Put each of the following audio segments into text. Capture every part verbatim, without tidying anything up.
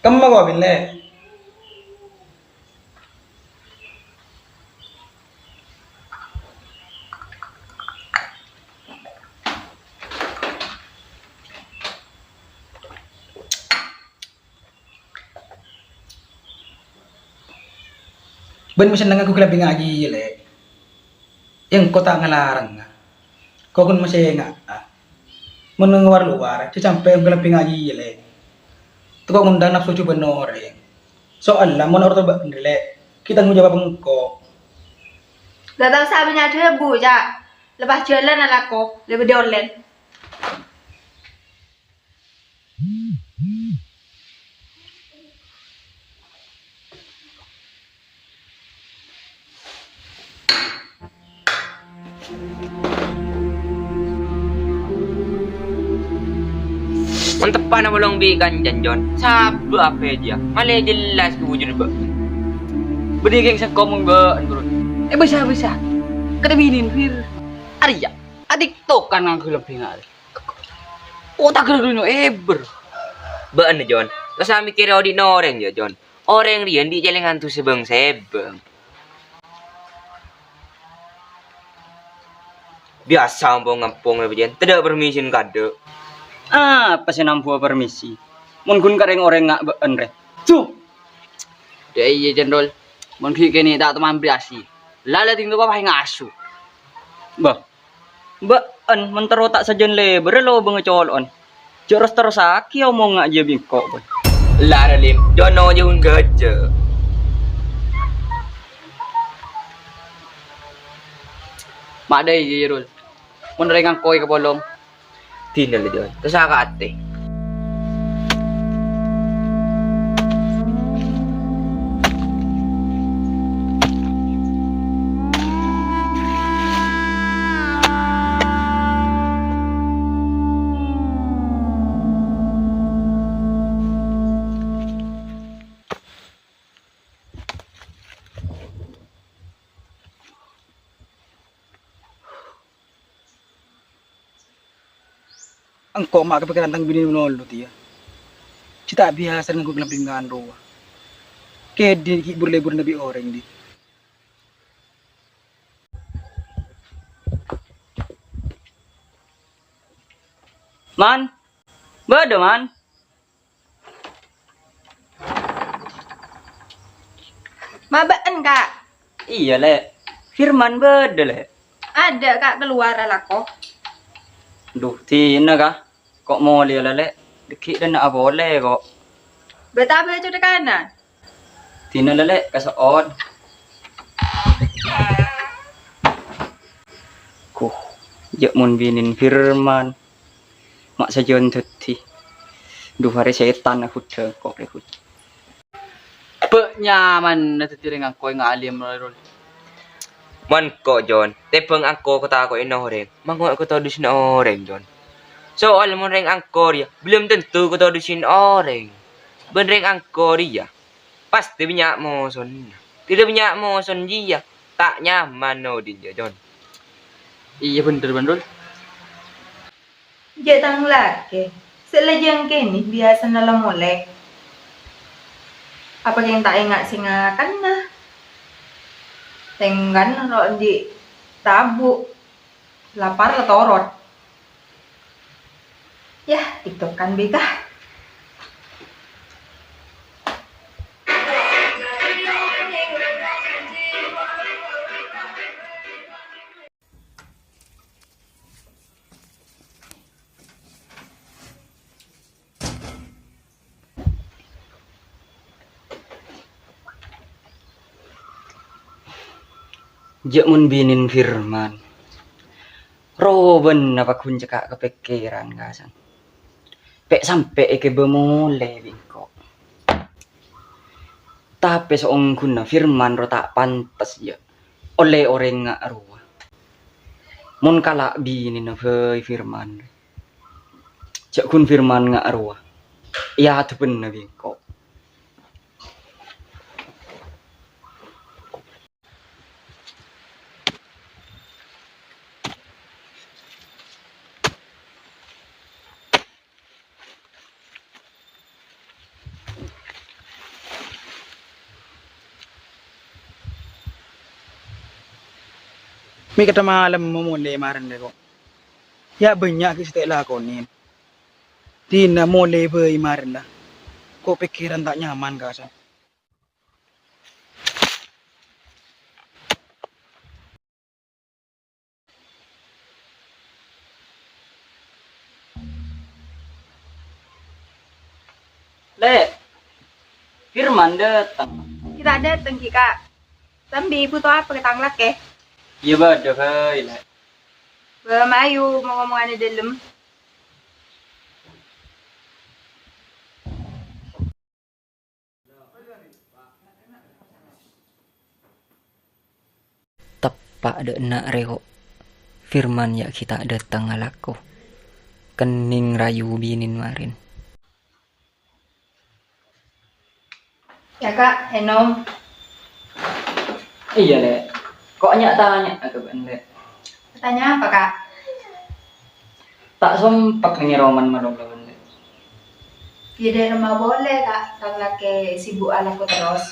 Kemma ko' bilâ? Bân mè' sennengnga ghun kalambhi ngajhi, Lè'. Engko' ta' ngalarang, ko' ghun masènga'a. Mon ngowar-lowar, jhâ' sampè' ghun kalambhi ngajhi, Lè'. Tako' ngundang napso jhubâ'na orèng. Soalla mon orèng bâ'na, Lè', ghi' tanggung jawab engko'. La ta' osa bânnya' dhâbu, Ca'. Lepas jhâlân alako, lèbât ollèn. Mon teppa'na polong bi' kancana, Jon. Sabâ' apa jiyâ? Malè jelas ka bujur bâ'. Bânnè kèng sèngko' mon bâ'na, Bro. Eh, bisa, bisa. Kata binin, Fir. Arèya, adik tokan nganggu lebbi ngale. Otak ghâllu dunyo èbâr. Bâ'na, Jon. Lo sa' mèkkèrè odi'na orèng, yâ, Jon. Orèng rèya andi' cèlèngan tu sèbâng-sèbâng. Biyasa ampong-ngampong rè, Jon. Tadâ' permisi kaadâ'. Apa sè nambuwâ permisi? Mon ghun ka rèng-orèng nga' bâ'na rè. Duh! Dâ' iyâ, Jon, Rol. Mon ghi' kènè' ta' toman biyasi. Lala ting topa pas ngaso. Bâh. Bâ'na mon terro ta' sajân lèbârrâ lobângnga colo'na. Jhâ' ros-terrossaghi omongnga jiyâ bi' engko', Bun. Lara lim, jono jhung gajâ. Madâi, Rul. Mon rèng engko' èkapolong. Dinala, Jon. Tosa ka atè. Engko' ma' kapèkkèran tang binè malolo, tèya. Jhâ' ta' biyasa ngangghuy kalambhingan rowa. Kèdhi ghi' bur-lèburrâ bi' orèng, dhi. Man? Bâdâ, Man? Ma' bâ'na, Ka'? Iyâ, Lè'. Firman bâdâ, Lè'. Adâ', Ka', kalowar alako. Duh, dinah, Ka'. Ko' molèya, Lè'. Dâgghi' dâ' enna' apolè, ko'. Bâta bâco dhâkana? Dinah, Lè', kaso'on. Kuh, jhâ' mon binèna Firman. Ma' sajân dhâddhi. Duh, arè sètan aghudhâ ko' rè, Bud. Bâ' nyamanna dhâddhi rèng engko' ngalim, Rul. Mon ko', Jon, tèmbhâng engko' katako'è orèng, ma' ko' katodusana orèng, Jon. Soal mon rèng engko' rèya, belum tentu katodusana orèng. Bân rèng engko' rèya, pastè bânnya' mosona. Tadâ' bânnya' mosona jiyâ, ta' nyaman odi'na, Jon. Iyâ, bhender, bân, Rul. Jhâ' tang lakè, sè la jhâng kènè biyasana la molè. Apa kèng ta' enga' sè ngakanna? Tèngghâna ro' andi' rabu, lapar la torot. Yah, tiktokan bhâi, Ka'. Jhâ' mon binèna Firman. Robân apa ghun cekka' ka pèkkèran, Ka', san. Pè' sampè' èkèbâ molè bi' engko'. Tapè saongghuna Firman ro ta' pantes, yâ. Ollè orèng nga' rowa. Mon kala' binèna bhâi Firman. Jhâ' ghun Firman nga' rowa. Èadhebhâna bi' engko'. Mè' kadhâ' malem molè marèn rè, ko'. Ya' bânnya' ghi' sè ta' èlakonè. Dina molè bhâi marèn la. Ko' pèkkèran ta' nyaman, ka'assa. Lè', Firman dâteng. Ghi' ta' dâteng ghi', Ka'. Sambi bhuto apa ka tang lakè? Iyâ, bâdâ bhâi, Lè'. Bâ, mayu, mon-ngomongan è dâlem. Teppa' dâ' enna' rè, ko'. Firman ya' ghi' ta' dâteng alako. Kennèng rayu binèn marèn. Ya, Ka', ènom. Iyâ, Lè'. Ko' nya-, tanya ka bâ'na, Lè'. Tanya apa, Ka'? Ta' sompek nèng è romana malolo, Lè'. Iyâ, dâ' remma polè, Ka'. Tang lakè sibuk alako terros.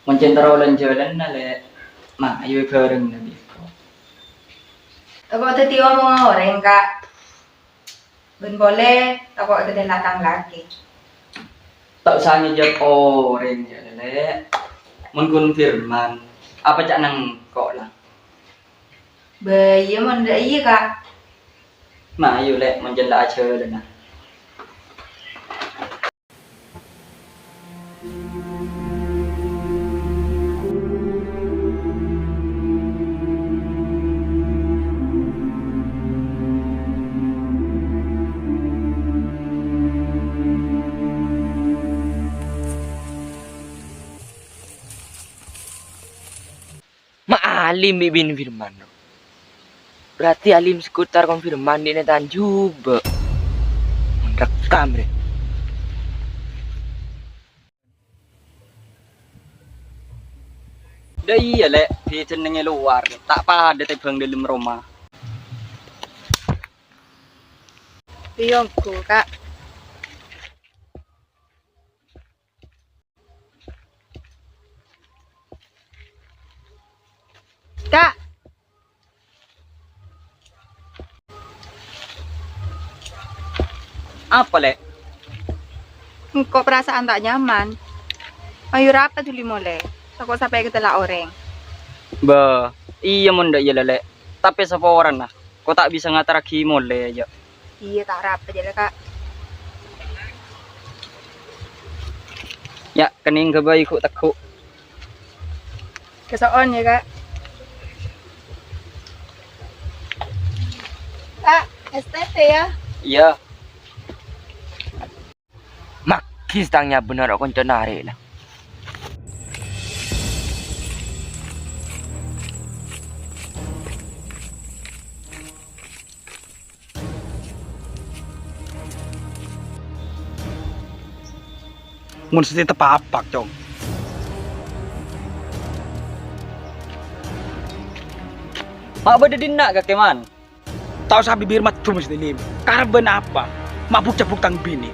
Mon cènta rolan jhâlânna, Lè'. Ma, ayo bhâreng, Lè', bi' engko'. Engko' dhâddhi omongan orèng, Ka'. Bân polè tako' èkadâlla' tang lakè. Ta' osa ngèjhâ' orèng, jâ, Lè'. Mon ghun Firman, apa ca'na engko', la? Bâ, iyâ, mon dâ' iyâ, Ka'. Ma, ayo, Lè', mon jhâ' la ajhâlâna. Ma' Alim bi' binè Firman, ro. Berarti Alim sekutar kon Firman dina tan jhubâ'. Mon rekkam, rè. Dâ' iyâ, Lè', dâjâna è lowar, ta' padâ tèmbhâng dâlem roma. Iyâ, ongghu, Ka'. Ka'. Apa, Lè'? Engko' perasaan ta' nyaman. Ayo rapat dhuli molè. Tako' sampè' èkadâlla' orèng. Bâ, iyâ mon dâ' iyâ, Lè'. Tapè saporana, ko' ta' bisa ngaterraghi molè, jâ. Iyâ, ta' arapa jâ la, Ka'. Ya', kennèng ghâbây ghu'-tegghu'. Kaso'on ya, Ka'. Ka', es teh ya. Iyâ. Magis tang nyabâna ro' koncona arè' la. Mon sè teppa' apa, Cong? Ma' bâdâ dinna' kakè, Man. Ta' osa bibir maddhu, Mas Dilim. Karep bân apa? Ma' buk-cabbuk tang binè.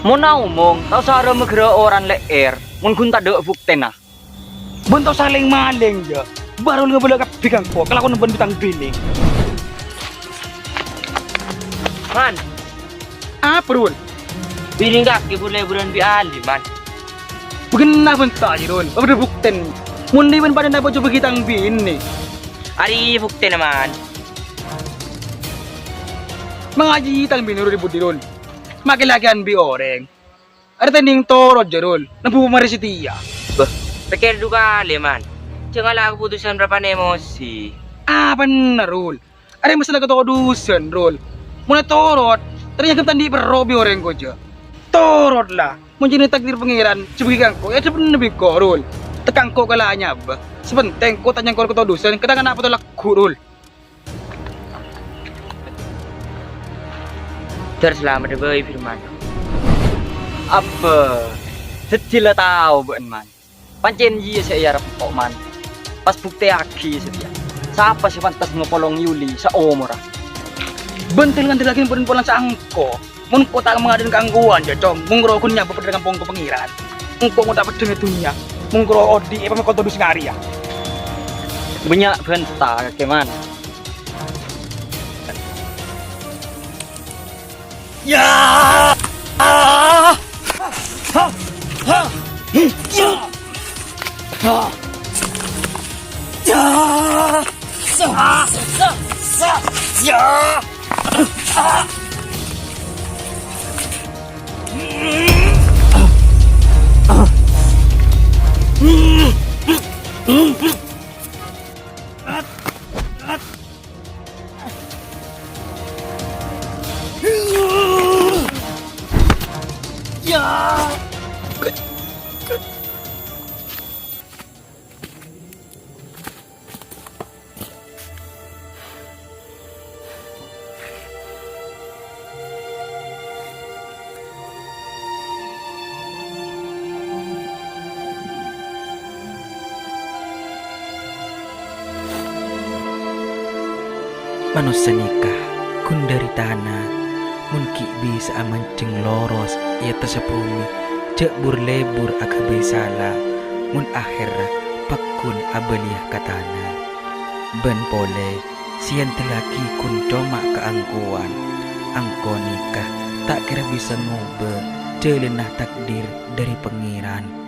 Mon aomong, ta' osa râ-maghârâ orèng lè'èr, mon ghun tadâ' buktèna. Bân ta' osa lèng-malèng, jâ. Bâ' Rul ngabâlâ kabbhi ka engko' kalakowan bân bi' tang binè. Man. Apa, Rul? Binè kakè bur-lèburân bi' Alim, Man. Bâgenna bân ta' jâ, Rul. Apa bâdâ buktèna? Mon dhi' bân padâna apa jhubâ' ghi' tang binè. Arèya buktèna, Man. Mangajhi tang binè ro' è budi, Rul. Make-lakeyan bi' orèng. Arè tènèng torot jâ, Rul. Nembu pamare settia. Bâh, pèkkèr du kalè, Man. Jhâ' ngala' kaputusan parappa'na emosi. Apa bhenner, Rul? Arè masalah katodusan, Rul. Mon torot, ternyata ta' andi' perro bi' orèng ko' jâ. Torot la. Mon jârèya takdir Pangèran, jhubâ' ghi' ka engko', ya dhâbuna bi' ko', Rul. Teka engko' kala nyabâ. Sè pentèng ko' ta' nyangkor katodusan, ka tanganna poto lagghu', Rul. Dhâr salameddhâ bhâi, Firman. Abbâ, dhâddhi la tao bâ'na, Man. Pancèn jiyâ sè èarep engko', Man. Pas buktèyaghi satèya. Sapa sè pantes ngopolong Yuli saomorra? Bân tèl-ngantèl lagi bân polana sangko. Mon engko' ta' mangadâ' kaangghuwân, jâ, Cong, mon karo ghun nyabâ peddhâng kampong ka Pangèran. Engko' mon ta' peddhâng è dhunnya, mon karo odi' è pamèkon todus ngarèya. Bânnya' bhânta, kemana? Ya! Manossa nèka ghun dhâri tana, mon ghi' bisa'a manjheng loros è attassa bhumè, jhâ' bur-lebur aghâbây sala, mon ahèrra pagghun abâliyâ ka tana. Bân polè, sè èandellaghi ghun coma kaangkowan, angko nèka ta' kèra bisa ngobâ jhâlânna takdir dhâri Pangèran.